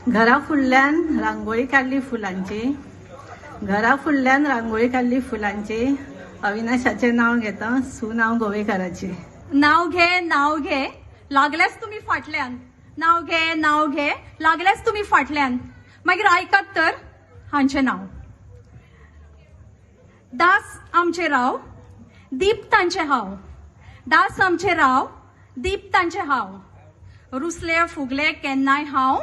घरा फुडल्यान रांगोळी काडली फुलांची, घरा फुडल्यान रांगोळी काडली फुलांची, अविनाशाचें नांव घेता, सून हांव गोवेकाराची. नाव घे, नाव घे, लागलेच तुमी फाटल्यान. नाव घे, नाव घे, लागलेच तुमी फाटल्यान. मागीर आयकात तर हांचें नांव. दास आमचे राव, दीप तांचे हांव. दास आमचे राव, दीप तांचे हांव. रुसले फुगले केन्नाय हांव,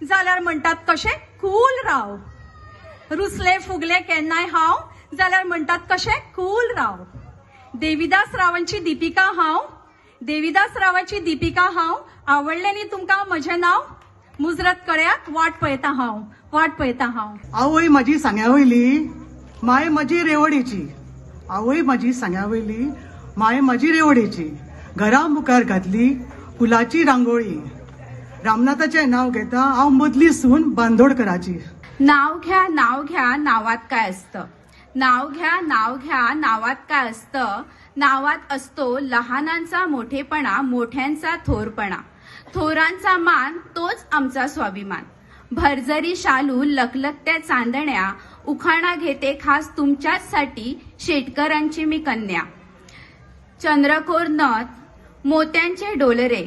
जाल्यार म्हणटात कशें कूल राव. रुसले फुगले केन्नाय हांव, जाल्यार म्हणटात कशें कूल राव. देविदास रावांची दीपिका हांव, देविदास रावाची दीपिका हांव. आवडलें न्ही तुमकां म्हजें नांव? मुजरत कळयात, वाट पळयता हांव, वाट पळयता हांव. आवय म्हजी सांग्या वयली, माय म्हजी रेवडीची. आवय म्हजी सांग्या वयली, माय म्हजी रेवडीची. घरा मुखार घातली फुलाची रांगोळी, रामनाथाचें नांव घेता, हांव मदली सून बांदोडकराची. नाव घ्या, नाव घ्या, नावात काय असतं? नाव घ्या, नाव घ्या, नावात काय असतं? नावात असतो लहानांचा मोठेपणा, मोठ्यांचा थोरपणा, थोरांचा मान तोच आमचा स्वाभिमान. भरजरी शालू लकलकत्या चांदण्या, उखाणा घेते खास तुमच्याचसाठी, शेटकरांची मी कन्या. चंद्रकोर नथ, मोत्यांचे डोलरे,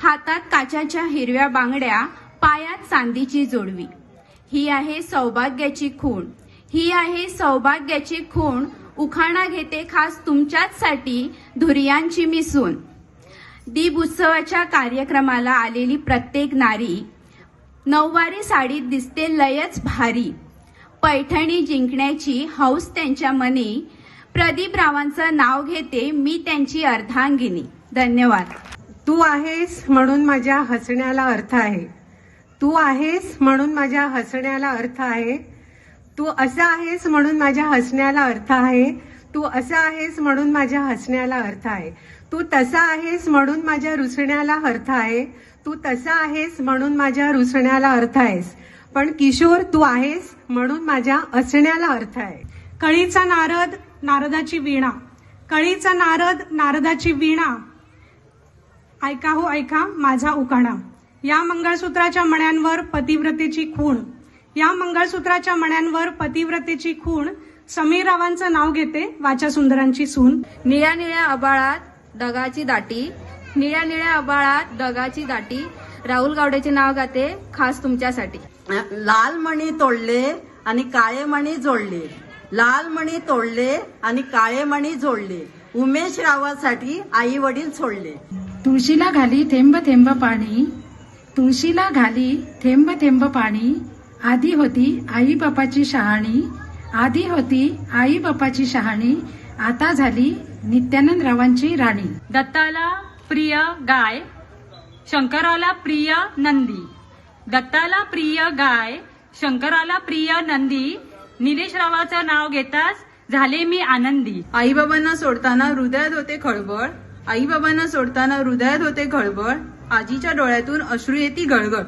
हातात काचाच्या हिरव्या बांगड्या, पायात चांदीची जोडवी. ही आहे सौभाग्याची खूण, ही आहे सौभाग्याची खूण. उखाणा घेते खास तुमच्याचसाठी, धुरियांची मी सून. दीप उत्सवाच्या कार्यक्रमाला आलेली प्रत्येक नारी नऊवारी साडीत दिसते लयच भारी. पैठणी जिंकण्याची हौस त्यांच्या मनी. प्रदीप रावांचं नाव घेते, मी त्यांची अर्धांगिनी. धन्यवाद. तू आहेस म्हणून माझ्या हसण्याला अर्थ आहे. तू आहेस म्हणून माझ्या हसण्याला अर्थ आहे. तू असा आहेस म्हणून माझ्या हसण्याला अर्थ आहे. तू असा आहेस म्हणून माझ्या हसण्याला अर्थ आहे. तू तसा आहेस म्हणून माझ्या रुसण्याला अर्थ आहे. तू तसा आहेस म्हणून माझ्या रुसण्याला अर्थ आहेस. पण किशोर, तू आहेस म्हणून माझ्या असण्याला अर्थ आहे. कळीचा नारद, नारदाची वीणा. कळीचा नारद, नारदाची वीणा. ऐका हो ऐका माझा उकाणा. या मंगळसूत्राच्या मण्यांवर पतिव्रतेची खूण. या मंगळसूत्राच्या मण्यांवर पतिव्रतेची खूण. समीर रावांचं नाव घेते, वाचा सुंदरांची सून. निळ्या निळ्या आबाळात ढगाची दाटी, निळ्या निळ्या आबाळात ढगाची दाटी. राहुल गावडेचे नाव गाते खास तुमच्यासाठी. लाल मणी तोडले आणि काळे मणी जोडले. लाल मणी तोडले आणि काळे मणी जोडले. उमेश रावासाठी आई वडील सोडले. तुळशीला घाली थेंब थेंब पाणी, तुळशीला घाली थेंब थेंब पाणी. आधी होती आई बापाची शहाणी, आधी होती आई बापाची शहाणी, आता झाली नित्यानंद रावांची राणी. दत्ताला प्रिय गाय, शंकराला प्रिय नंदी. दत्ताला प्रिय गाय, शंकराला प्रिय नंदी. निलेश रावाचं नाव घेताच झाले मी आनंदी. आईबाबांना सोडताना हृदयात होते खळबळ. आईबाबांना सोडताना हृदयात होते खळबळ. आजीच्या डोळ्यातून अश्रू येती गळगळ.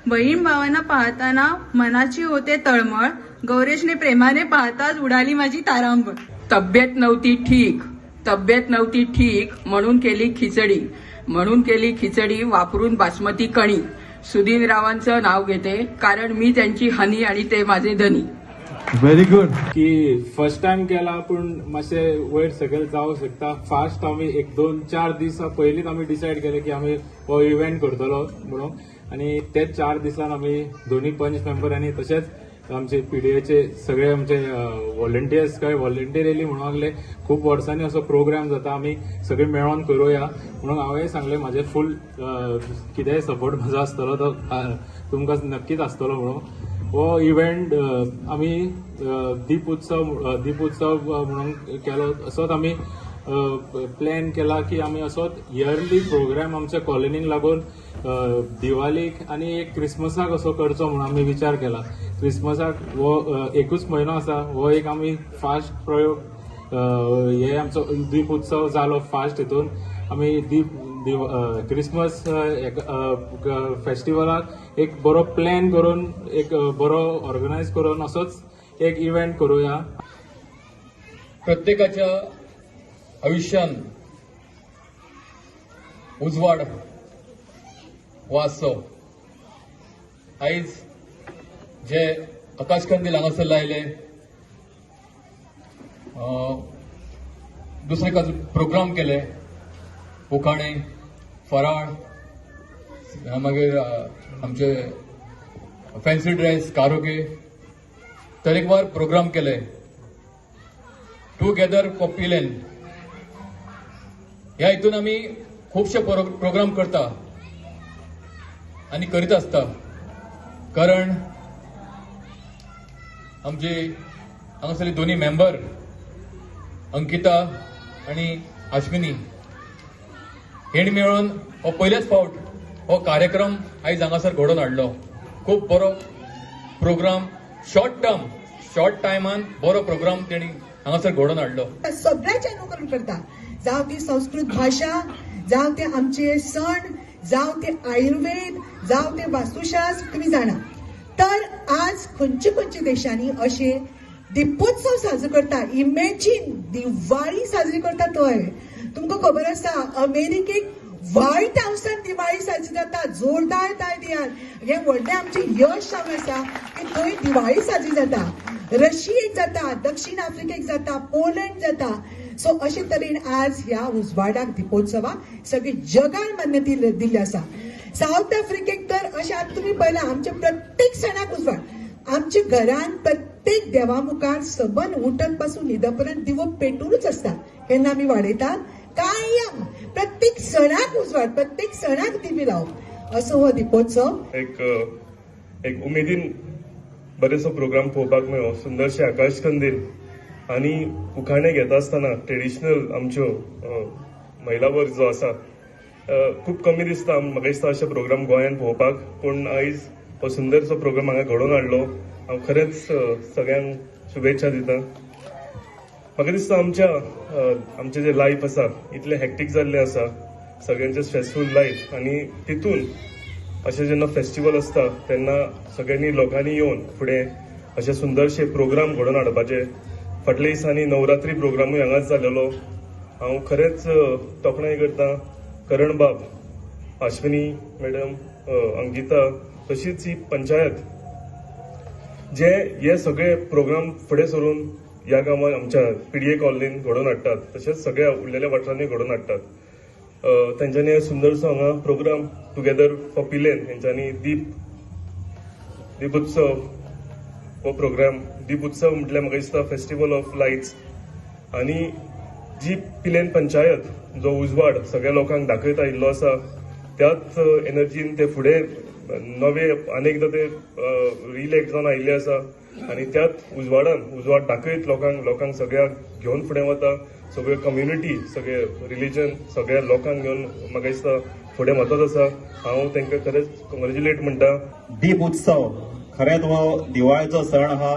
बहीण भावांना पाहताना मनाची होते तळमळ. गौरेशने प्रेमाने पाहताच उडाली माझी तारांबळ. तब्येत नव्हती ठीक, तब्येत नव्हती ठीक, म्हणून केली खिचडी, म्हणून केली खिचडी वापरून बासमती कणी. सुधीर रावांचं नाव घेते, कारण मी त्यांची हनी आणि ते माझे धनी. Very good. की फर्स्ट टायम केला, पूण मातशें वयर सकयल जावंक शकता. फास्ट आमी एक दोन चार दिसा पयलींच आमी डिसायड केलें की आमी हो इव्हेंट करतलो म्हणून, आनी तेच 4 दिसान आमी दोन्ही पंच मेंबर आनी तशेंच आमचे पीडीएचे सगळे आमचे व्हॉलंटियर्स, काय व्हॉलंटियर येयली म्हणूंक लागले, खूब वर्सांनी असो प्रोग्राम जाता, आमी सगळे मेळोन करुया म्हणून. हांवें सांगलें, म्हाजें फूल कितेंय सपोर्ट म्हजो आसतलो तो तुमकां नक्कीच आसतलो म्हणून. हो इव्हेंट आमी दीप उत्सव म्हणून केलो. असोच आमी प्लॅन केला की आमी असोच इयरली प्रोग्राम आमच्या कॉलनीक लागून दिवाळीक आनी एक क्रिसमसाक असो करचो म्हणून आमी विचार केला. क्रिसमसाक हो एकूच म्हयनो आसा. हो एक आमी फास्ट प्रयोग, हे आमचो दीप उत्सव जालो फास्ट. हितून आमी दीप क्रिसमस फेस्टिवलाक एक बरो प्लॅन करून, एक बरो ऑर्गनायज करून असोच एक इव्हेंट करुया. प्रत्येकाच्या आयुष्यान उजवाड हो आसचो. आयज जे आकाशकंदील हांगासर लायले, दुसरे प्रोग्राम केले, उखाणे, फराळ, मागीर आमचे फॅन्सी ड्रेस, कारोके, तरेकवार प्रोग्राम केले. टुगेदर फॉर पिलेन ह्या हितून आमी खुबशे प्रोग्राम करता आनी करीत आसता, कारण आमचे हांगासरले दोनी मेंबर अंकिता आनी आश्विनी हेणी मेळून हो पयलेच फावट हो कार्यक्रम आयज हांगासर घडोवन हाडलो. खूब बरो प्रोग्राम, शॉर्ट टर्म, शॉर्ट टायमान बरो प्रोग्राम तेणी हांगासर घडोवन हाडलो. सगळ्याचें अनुकरण करता, जावं ती संस्कृत भाशा, जावं ते आमचे सण, जावं ते आयुर्वेद, जावं ते वास्तुशास्त्र, तुमी जाणा. तर आज खंयचे खंयचे देशांनी अशे दीपोत्सव साजरो करता. इमॅजीन, दिवाळी साजरी करता थंय. तुमकां खबर आसा, अमेरिकेक व्हायट हावसान दिवाळी साजरी जाता, जोरदार ताळी दियात. हें व्हडलें आमचें यश जावन आसा की थंय दिवाळी साजरी जाता. रशियेक जाता, दक्षिण आफ्रिकेक जाता, पोलंड जाता. सो अशे तरेन आज ह्या उजवाडाक, दीपोत्सवाक सगळे जगान मान्यता दिल्ली आसा. सावथ आफ्रिकेक तर अशें आतां तुमी पळयलां, आमच्या प्रत्येक सणाक उजवाड. आमच्या घरान प्रत्येक देवा मुखार सबन उठत पासून न्हिद पर्यंत दिवो पेटूनच आसता. केन्ना आमी वाडयतात कायम प्रत्येक सणाक उजवाड, प्रत्येक सणाक दिवी लावप, असो हो दीपोत्सव. एक एक उमेदीन बरेचसो प्रोग्राम पळोवपाक मेळ्ळो. सुंदरशे आकाश कंदील आनी उखाणे घेता आसतना ट्रेडिशनल आमच्यो महिला वर्ग जो आसा, खूब कमी दिसता म्हाका दिसता अशे प्रोग्राम गोंयांत पळोवपाक, पूण आयज हो सुंदरसो प्रोग्राम हांगा घडोवन हाडलो. हांव खरेंच सगळ्यांक शुभेच्छा दिता. म्हाका दिसता आमच्या आमचें जें लायफ आसा इतलें हॅक्टीक जाल्लें आसा, सगळ्यांचें स्ट्रेसफूल लायफ, आनी तितून अशें जेन्ना फेस्टिवल आसता तेन्ना सगळ्यांनी लोकांनी येवन फुडें अशे सुंदरशे प्रोग्राम घडोवन हाडपाचे. फाटल्या दिसांनी नवरात्री प्रोग्रामूय हांगाच जालेलो. हांव खरेंच तोखणाय करता करण बाब, आश्विनी मॅडम, अंकिता, तशीच ही पंचायत जे हे सगळे प्रोग्राम फुडें सरून ह्या गांवांत आमच्या पीडीए कॉलनीन घडोवन हाडटात, तशेंच सगळ्या उरलेल्या वाठारांनी घडोवन हाडटात. तेंच्यांनी सुंदरसो हांगा प्रोग्राम टुगेदर फॉर पिलेन हेंच्यांनी दीपोत्सव हो प्रोग्राम. दीप उत्सव म्हटल्यार म्हाका दिसता फेस्टिवल ऑफ लायट्स, आनी जी पिलेन पंचायत जो उजवाड सगळ्या लोकांक दाखयत आयिल्लो आसा त्याच एनर्जीन ते फुडें नवे अनेकदां ते रिइलेक्ट जावन आयिल्ले आसा आनी त्याच उजवाडान उजवाड दाखयत लोकांक लोकांक सगळ्यांक घेवन फुडें वता. सगळे कम्युनिटी, सगळे रिलीजन, सगळ्या लोकांक घेवन म्हाका दिसता फुडें वचत आसा. हांव तांकां खरेंच कॉंग्रेच्युलेट म्हणटा. दीप उत्सव खरेंच हो दिवाळीचो सण आहा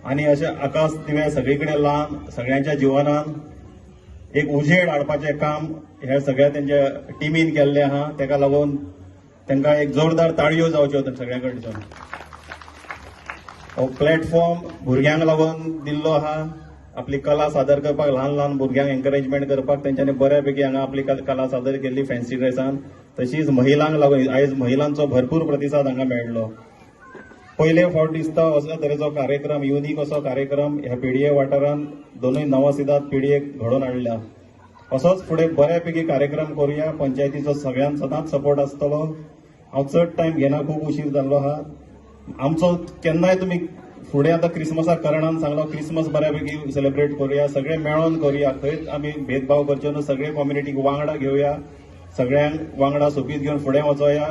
आनी अशे आकाश दिवे सगळे कडेन लावन सगळ्यांच्या जिवनान एक उजेड हाडपाचें काम हे सगळ्या तेंच्या टिमीन केल्लें आहा. तेका लागून तांकां एक जोरदार ताळयो जावच्यो सगळ्या कडच्यान. हो प्लॅटफॉर्म भुरग्यांक लागून दिल्लो आहा, आपली कला सादर करपाक, ल्हान ल्हान भुरग्यांक एनकरेजमेंट करपाक. तेंच्यांनी बऱ्यापैकी हांगा आपली कला सादर केल्ली फॅन्सी ड्रेसान. तशीच महिलांक लागून आयज महिलांचो भरपूर प्रतिसाद हांगा मेळ्ळो. पयले फावट दिसता असो तरेचो कार्यक्रम, युनीक असो कार्यक्रम ह्या पीडीए वाठारान दोनूय नवसिदात पीडीए घडोवन हाडल्या. असोच फुडें बऱ्यापैकी कार्यक्रम करुया. पंचायतीचो सगळ्यांक सदांच सपोर्ट आसतलो. हांव चड टायम घेना, खूब उशीर जाल्लो आहा आमचो. केन्नाय तुमी फुडें आतां क्रिसमसाक करणान सांगलो, क्रिसमस बऱ्यापैकी सेलिब्रेट करुया, सगळे मेळोन करुया, खंयच आमी भेदभाव करचे न्हू. सगळे कम्युनिटीक वांगडा घेवया, सगळ्यांक वांगडा सोपीत घेवन फुडें वचोया.